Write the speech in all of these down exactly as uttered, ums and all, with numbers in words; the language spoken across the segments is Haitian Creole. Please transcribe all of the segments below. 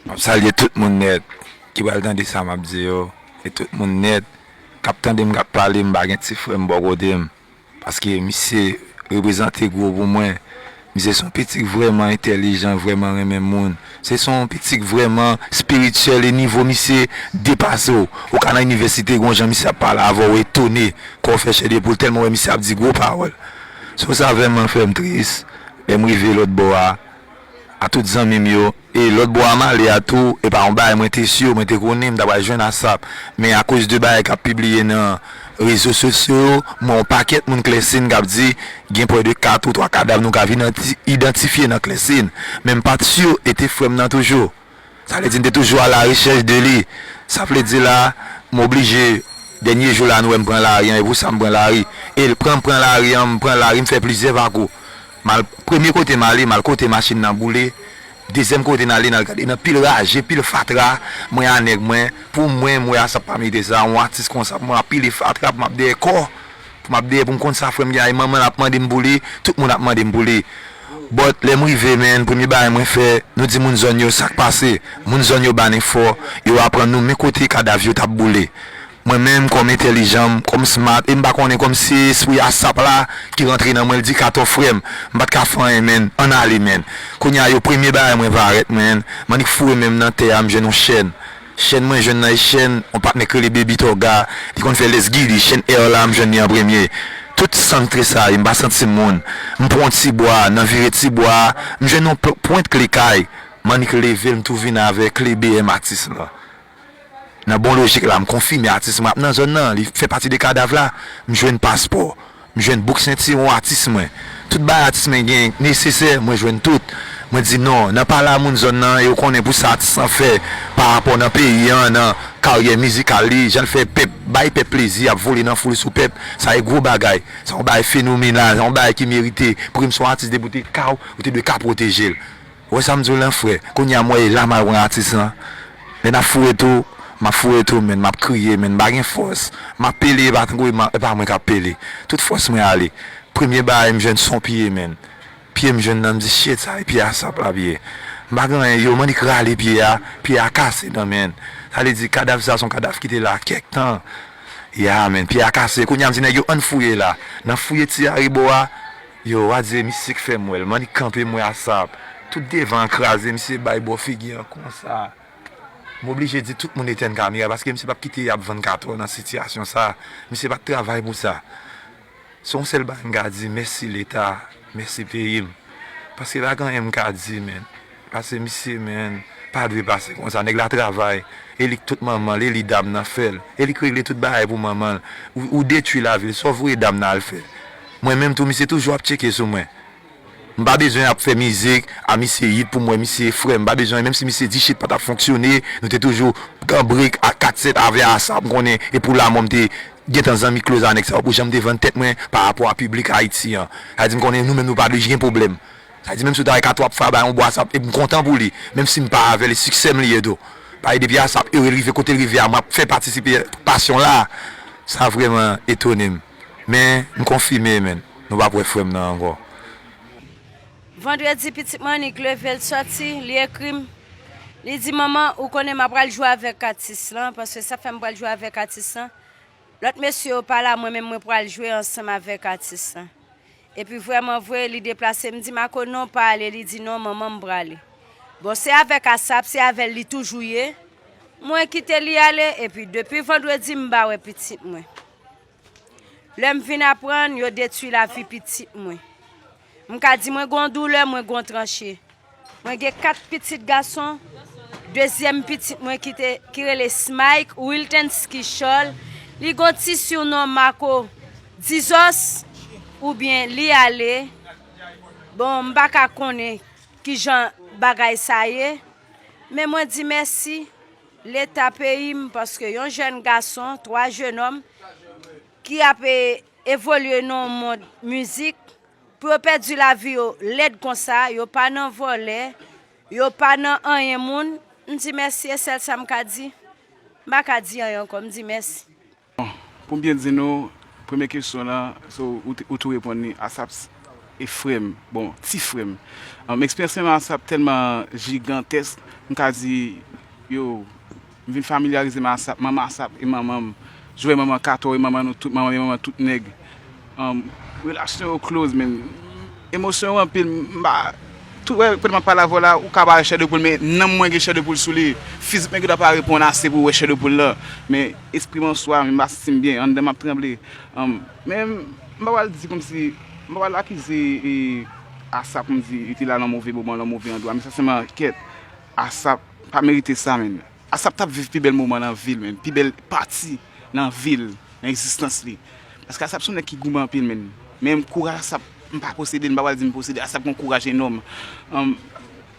M ap salye tout moun nèt ki pral tande sa m ap di yo. E tout moun nèt k ap tande m, k ap pale m, m pa gen ti frè m bò kote m. Paske misye reprezante gwo pou mwen. Misye se yon pitit vrèman entèlijan, vrèman renmen moun. Se se yon pitit vrèman espirityèl e nivo misye depase w. Ou ka nan inivèsite, gon jan misye ap pale avè w, etone, kò w fè chè de poul tèlman w wè misye ap di gwo pawòl. So sa vrèman fè m tris. Lè m rive lòt bò a, a tout zanmi m yo, e lòt bò a m ale a tou, e pa yon bagay mwen te si, mwen te konnen m ta pral jwenn ASAP. Men akoz de bagay k ap pibliye nan rezo sosyo yo, m wè yon pakèt moun klèsin k ap di gen prè de kat ou twa kadav nou ka vin anti- idantifye nan klèsin. Men m pa t si e te frè m nan toujou. Sa vle di m te toujou a la rechèch de li. Sa vle di la, m oblije, dènye jou la nou wè m pran lari an, e pou sa m pran lari. E l pran m pran lari an, m pran lari, m fè plizyè pakou. M al, premye kote m ale, m al kote machin nan boule. Dezyèm kote n ale, n al gade nan pil raje, pil fatra. Mwen a nèg mwen, pou mwen, m wè ASAP pa merite sa. Yon atis konsa, pou mwen ap pile fatra, pou m ap dèyè kò. Pou m ap dèyè, pou m konn sa frè m gen a, e manman l ap mande m pou li, tout moun ap mande m pou li. But, lè m rive, man, premye bagay mwen fè, nou di moun zòn yo sa k pase. Moun zòn yo ba n enfò, yo aprann nou men kote kadav yo t ap boule. Mwen menm, kòm entèlijan m, kòm smart, e m pa konnen kòm se espri ASAP la ki rantre nan mwen, l di, "Kato, frè m, m pa t ka fè anyen, man, ann ale, man." Kounye a, yo premye bagay mwen parèt, man, m annik foure men m nan tè a, m jwenn yon chèn. Chèn mwen jwenn nan e chèn yon patnè k rele Baby Toga, li konn fè Let's Get It, chèn air la, m jwenn li an premye. Tout santre sa ye, m pa santi moun. M pran yon ti bwa, nan vire ti bwa, m jwenn yon pl- pwent kle kay. M annik leve l, m tou vin avè kle B M atis lan. Nan bon lojik la, m konfime atis mwen ap nan zòn nan, li fè pati de kadav la, m jwenn paspò. M jwenn bouk sentiwon atis mwen. Tout bagay atis mwen gen nesesè, mwen jwenn tout. Mwen di non, nan pale a moun zòn nan, yo konnen pou sa atis lan fè pa rapò nan peyi an, nan karyè mizikal li, jan l fè pèp, bay pèp plezi, ap vole nan foul sou pèp, sa e gwo bagay. Sa yon bagay fenomenal, sa yon bagay ki merite premye, se yon atis depi w te ka, ou te dwe ka pwoteje l. Ou wè sa m di w lan, frè? Kounye a, m wè e la m al pran atis lan. Lè n ap foure tou, m ap foure tou, men m ap kriye, men m pa gen fòs. M ap pele, e pa tankou e ma- e pa mwen k ap pele. Tout fòs mwen ale. Premye bagay, m jwenn son pye, men. Pye m jwenn nan, m di, "Shit, sa e pye ASAP la pye." M pa gen anyen, yo, m annik rale pye a, pye a kase nan men. Sa vle di, kadav sa se yon kadav ki te la kèk tan. Ya, men, pye a kase. Kounye a, m di nèg yo, "Ann fouye la." Nan fouye ti arebò a, yo, wa di, "Misye k fè m wè l." M annik kanpe, m wè ASAP. Tout devan an kraze, misye bay bò figi an konsa. M oblije di tout moun etèn kamera, paske misye p ap kite y ap vann katò nan sitiyasyon sa. Misye pa t travay pou sa. Se yon sèl bagay m ka di, mèsi Leta, mèsi peyi m. Paske pa gen anyen m ka di, men. Paske misye, men, pa dwe pase konsa. Nèg la travay, e li k tout manman l, e li dam nan fè l, e li k regle tout bagay pou manman l. Ou, ou detwi lavi l, sa w voye dam nan al fè? Mwen menm tou, misye toujou ap tcheke sou mwen. M pa bezwen ap fè mizik a misye hit pou m wè misye frè m. M pa bezwen, menm si misye di shit pa t ap fonksyone, nou te toujou kanbrik a kat sèt avè ASAP, m konnen, e pou lanmò m te gentan zanmi close a nèg sa yo, pou jan m te vann tèt mwen pa rapò a piblik Ayiti an. Sa di m konnen nou menm nou pa dwe gen pwoblèm. Sa di menm si w ta wè Kato ap fè bay yon bwa ASAP, e m kontan pou li, menm si m pa avè l, e siksè m li ye tou. Paske depi ASAP ere l rive kote l rive a, m ap fè patisipe pasyon la. Sa vrèman etone m. Men, m konfime, men, nou p ap wè frè m nan ankò. Vandredi, pitit mwen annik leve, l sòti, li ekri m. Li di, "Manman, ou konnen m ap pral jwe avèk atis lan, paske sa fè m pral jwe avèk atis lan. Lòt mesye yo pa la, mwen menm mwen pral jwe ansanm avèk atis lan." Epi vrèman vre, li deplase, m di, "Mako, non, pa ale." Li di, "Non, manman, m prale." Bon, se avèk ASAP, se avè l li toujou ye. Mwen kite li ale, epi depi vandredi, m pa wè pitit mwen. Lè m vin aprann, yo detwi lavi pitit mwen. M ka di mwen gon doulè, mwen gon tranche. Mwen gen kat pitit gason. Dezyèm pitit mwen ki te, ki rele Smike Wiltens Kichol. Li gon ti sinon Mako Dizòs oubyen li ale. Bon, m pa ka konnen kijan bagay sa ye. Men mwen di mèsi Leta peyi m, paske yon jèn gason, twa jenòm ki ap, e, evolye nan yon mond mizik, pou yo pèdi lavi yo lèd konsa, yo pa nan vòlè, yo pa nan anyen moun, m di mèsi, e sèl sa m ka di. M pa ka di anyen ankò, m di mèsi. Pou m byen di nou, premye kesyon lan, so, ou, ou tou reponn li, ASAP, e frè m, bon, ti frè m. Ann, eksperyans mwen ak ASAP tèlman jigantèsk, m ka di, yo, m vin familyarize m ak ASAP, manman ASAP e manman m, jwè manman Katò e manman nou tout, manman e manman tout nèg. Ann, relasyon yo close, men emosyon yo anpil, m pa, tout, wè, pandan m ap pale avè w la, ou ka pa wè chè de poul, men nanm mwen gen chè de poul sou li, fizik mwen gen dwa pa reponn ase pou wè chè de poul lan, men espri m an swa, m pa santi m byen, anndan m ap tranble. Ann, men m pa pral di kòmsi, m pa pral akize, e, ASAP pou m di li te la nan move moman, nan move andwa, men sensèman, kèt, ASAP pa merite sa, menn. ASAP t ap viv pi bèl moman nan vi l, menn, pi bèl pati nan vi l, nan egzistans li. Paske ASAP se yon nèg ki goumen anpil, menn. Men kouraj ASAP, m pa posede l, m pa pral di m posede, ASAP gen yon kouraj enòm. Ann,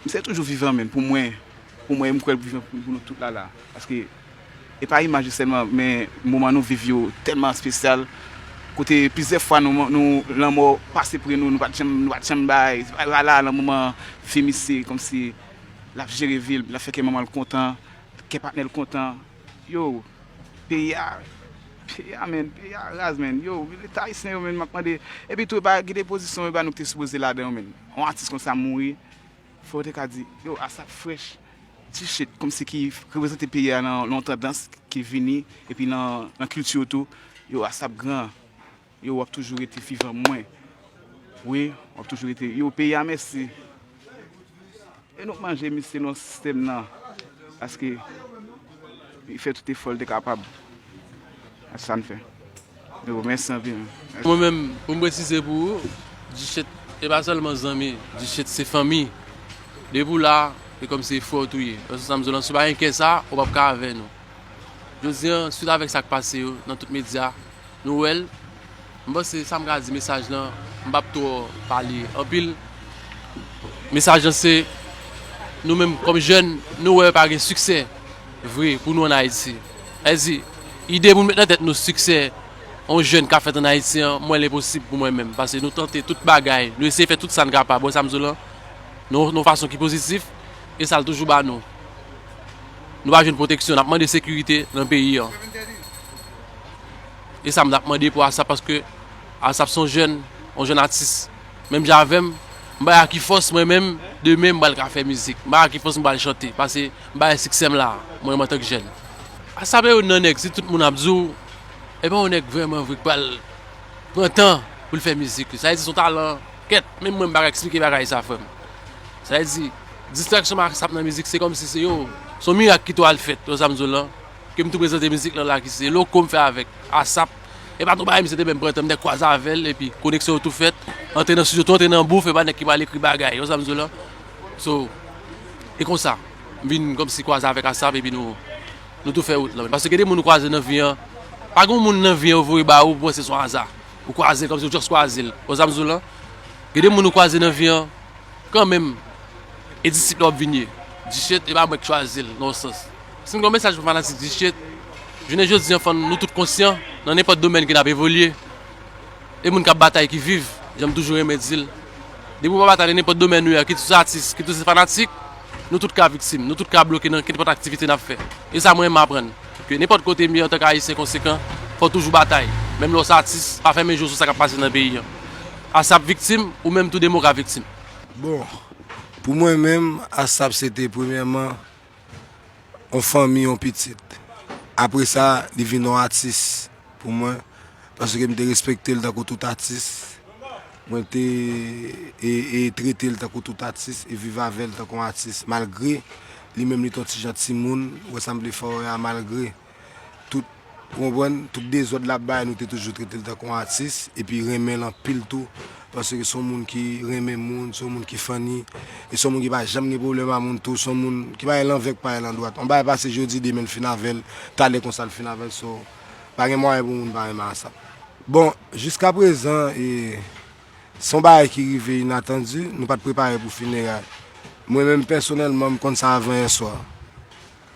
misye toujou vivan, menn, pou mwen, pou mwen, m kwè l vivan pou, pou nou tout la, la. Paske e pa imaj li sèlman, men moman nou viv yo tèlman espesyal. Kote plizyè fwa nou, nou, lanmò pase pre nou, nou pa t janm, nou pa t janm bay, se pa la, nan moman vi misye, kòmsi l ap jere vi l, l ap fè kè manman l kontan, kè patnè l kontan. Yo, peyi a, peyi a, menn, peyi a raz, menn. Yo, Leta ayisyen yo, menn, m ap mande. Epi tou, e pa gen de pozisyon, e pa nou ki te sipoze ladan yo, menn. Yon atis konsa mouri, fò yo te ka di, yo, ASAP fresh, T-shirt, kòmsi ki reprezante peyi a nan, nan yon tandans ki vini, epi nan, nan kilti yo tou, yo, ASAP gran, yo, w ap toujou rete vivan mwen. Wi, w ap toujou rete, yo, peyi a mèsi. E nou k manje misye nan sistèm nan, paske li fè tout efò l te kapab. A sa n fè. Yo, mèsi anpil. Mwen menm, pou m presize pou ou, Dichet, e pa sèlman zanmi, Dichet se fanmi. Depi w la, e kòmsi e frè w tou ye. Paske sa m di w lan, si w pa gen kè sa, ou p ap ka avè nou. Jodi a, swit avèk sa k pase yo, nan tout medya, nou wè l. M panse sa m ka di mesaj lan, m p ap twò pale anpil. Mesaj lan se, nou menm kòm jèn, nou wè pa gen siksè vre pou nou ann Ayiti. Sa vle di, ide pou n met nan tèt nou siksè yon jèn ka fèt ann Ayiti an, m wè l enposib pou mwen menm. Paske nou tante tout bagay, nou eseye fè tout sa n kapab, wè sa m di w lan, nan, nan yon fason ki pozitif, e sa l toujou ba nou. Nou pa jwenn pwoteksyon, n ap mande sekirite nan peyi an. E sa m t ap mande pou ASAP, paske ASAP se yon jèn, yon jèn atis. Menm jan avè m, m pa wè ak ki fòs mwen menm, demen m pral ka fè mizik. M pa wè ak ki fòs m pral chante, paske m pa wè siksè m la, mwen menm antank jèn. ASAP e youn nan nèg, si tout moun ap di w, e pa yon nèg vrèman vre k pral pran tan pou l fè mizik li. Sa vle di se yon talan, kèt, menm mwen m pa ka eksplike bagay sa, frè m. Sa vle di, distraksyon m ak ASAP nan mizik, se kòmsi se yo, se yon mirak ki tou al fèt, wè sa m di w lan. Ke m tou prezante mizik lan la ki se Loko m fè avèk ASAP. E pa t yon bagay misye te menm pran tan, m te kwaze avè l, epi koneksyon yo tou fèt. Antre nan estidyo, tou antre nan bouf, e pa nèg ki pral ekri bagay, wè sa m di w lan. So, e konsa, m vin kòmsi kwaze avèk ASAP, epi nou, nou tou fè wout lan. Paske gen de moun ou kwaze nan vi an, pa gen yon moun nan vi an yo voye ba ou, ou panse se yon aza. Ou kwaze l kòmsi ou just kwaze l, wè sa m di w lan. Gen de moun ou kwaze nan vi an, kanmenm, e disip la w ap vin ye. Dichet, e pa mwen k chwazi l, nan yon sans. Si m gen yon mesaj pou fanatik Dichet, jounen jodi an, fò nou tout konsyan, nan nenpòt domèn ke n ap evolye, e moun k ap batay ki viv, jan m toujou renmen di l. Depi w pa batay nan nenpòt domèn ou ye, kit ou se atis, kit ou se fanatik, nou tout ka viktim, nou tout ka bloke nan nenpòt aktivite n ap fè. E sa mwen renmen aprann. Ke nenpòt kote m ye antank Ayisyen konsekan, fò w toujou batay. Menm lè w se atis, pa fèmen je w sou sa k ap pase nan peyi an. ASAP viktim, ou menm tou demen w ka viktim. Bon, pou mwen menm, ASAP se te premyèman yon fanmi, yon pitit. Apre sa, li vin yon atis pou mwen, paske m te respekte l tankou tout atis. Mwen te e, e trete l tankou tout atis e viv avè l tankou yon atis, malgre li menm li t yon ti jan timoun, ou wè sa m vle fè w a, malgre tout, ou konprann, tout dezòd l ap bay, nou te toujou trete l tankou yon atis, epi renmen l anpil tou, paske se yon moun ki renmen moun, se yon moun ki funny, e se yon moun ki pa janm gen pwoblèm a moun tou, se yon moun ki pa gen lanvè, ki pa gen landwat. Yon bagay pase jodi, demen l fin avè l, talè konsa l fin avè l, so, pa gen mwayen pou moun pa renmen ASAP. Bon, jiskaprezan, e, se yon bagay ki rive inatandi, nou pa t prepare pou fineray. Mwen menm pèsonèlman, m konn sa avan yè swa.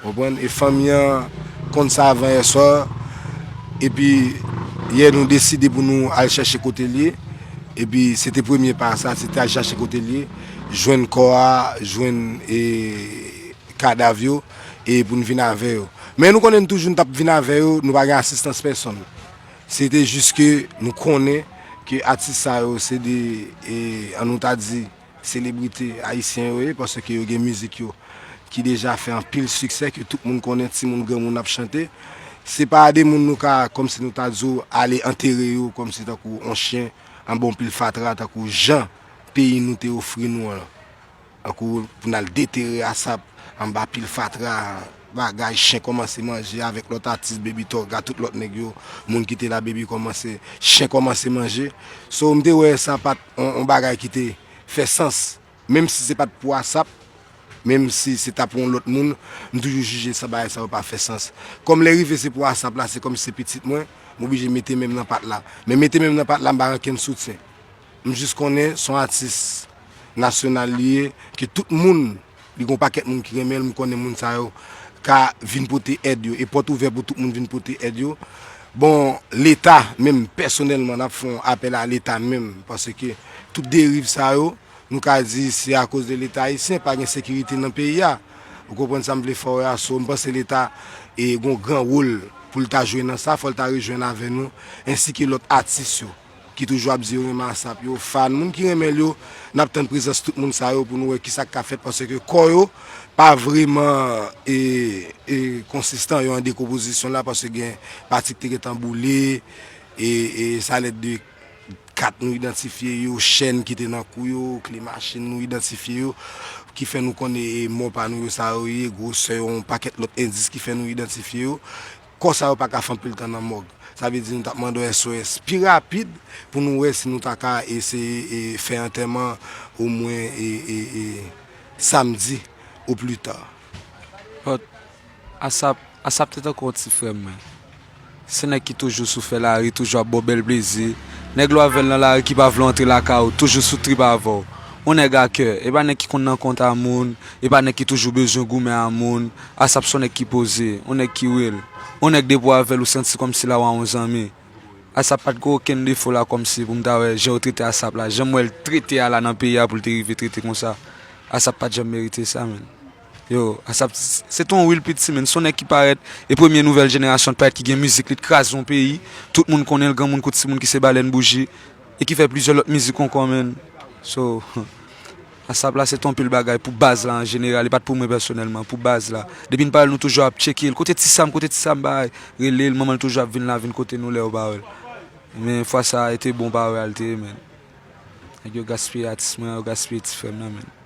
Konprann? E fanmi an konn sa avan yè swa. Epi, yè nou deside pou nou al chèche kote l ye. Epi, se te premye pa sa, se te al chèche kote l ye, jwenn kò a, jwenn, e, kadav yo, e pou n vin avè yo. Men nou konnen n toujou n t ap vin avè yo, nou pa gen asistans pèsonn. Se te jis ke nou konnen Ke atis sa yo se de, e, an nou ta di, selebrite ayisyen yo ye, paske yo gen mizik yo ki deja fè anpil siksè, ke tout moun konnen, timoun, granmoun ap chante. Se pa de moun nou ka, kòmsi nou ta di w, ale antere yo, kòmsi tankou on chen anba on pil fatra, tankou jan peyi nou te ofri nou an. Tankou pou n al detere ASAP anba pil fatra, bagay, chen kòmanse manje avèk lòt atis, Baby Thug, a tout lòt nèg yo, moun ki te la, Baby kòmanse, chen kòmanse manje. So, m te wè sa pa t on, on bagay ki te fè sans, menm si se pa t pou ASAP, menm si se ta pou yon lòt moun, m toujou jije sa, bagay sa yo pa fè sans. Kòm lè rive se pou ASAP la, se kòmsi se pitit mwen, m oblije mete men m nan pat la. Men mete men m nan pat la, m pa gen okenn soutyen. M jis konnen se yon atis nasyonal li ye, ke tout moun, li gen yon pakèt moun ki renmen l, m konnen moun sa yo ka vin pote èd yo, e pòt ouvè pou tout moun vin pote èd yo. Bon, Leta, menm pèsonèlman, n ap fè yon apèl a Leta menm, paske tout deriv sa yo, nou ka di se akoz de Leta ayisyen, pa gen sekirite nan peyi a. Ou konprann sa m vle fè w wè a? So, m panse Leta, e, gen yon gran wòl pou l ta jwe nan sa, fò l ta rejwenn avè nou, ensi ke lòt atis yo ki toujou ap di yo renmen ASAP yo, fan, moun ki renmen l yo, n ap tann prezans tout moun sa yo pou nou wè kisa k ka fèt, paske kò yo pa vrèman, e, e, konsistan, yo an dekonpozisyon la, paske gen pati ki te gentan boule, e, e sa lèt de kat nou idantifye yo, chèn ki te nan kou yo, kle machin nou idantifye yo, ki fè nou konnen, e, mò pa nou yo sa yo ye, gwosè yo, yon pakèt lòt endis ki fè nou idantifye yo. Kò sa yo pa ka fè anpil tan nan mòg. Sa vle di nou t ap mande yon S O S pi rapid pou nou wè si nou ta ka eseye, e, fè antèman omwen, e, e, e, samdi o pli ta. But, ASAP, ASAP te tankou yon ti frè mwen. Se nèg ki toujou sou fè lari, toujou ap ba w bèl plezi. Nèg lè w avè l nan lari ki pa vle w antre lakay ou, toujou sou trip avè w. Yon nèg a kè, e pa nèg ki konn nan kont a moun, e pa nèg ki toujou bezwen goumen a moun. ASAP se yon nèg ki poze, yon nèg ki real. Yon nèg depi w avè l ou santi kòmsi l a w a yon zanmi. ASAP pa t gen okenn defo la kòmsi pou m ta wè jan yo trete ASAP la, jan m wè l trete a la nan peyi a pou l te rive trete konsa. ASAP pa t janm merite sa, menn. Yo, ASAP, se t on real piti, menn. Se yon nèg ki parèt, e premye nouvèl jenerasyon t parèt ki gen mizik, li t kraze yon peyi. Tout moun konnen l, granmoun kou timoun ki se balèn bouji, e ki fè plizyè lòt mizik ankò, menn. So, ASAP la, se t on pil bagay pou baz la an jeneral, e pa t pou mwen pèsonèlman, pou baz la. Depi n pale, nou toujou ap tcheke l. Kote Ti Sam, kote Ti Sam, bagay. Rele l, manman l toujou ap vin la, vin kote nou lè yo pa wè l. Men fwa sa a, e te bon pa wè a l te ye, menn. Nèg yo gaspiye atis mwen an, yo gaspiye ti frè m nan, menn.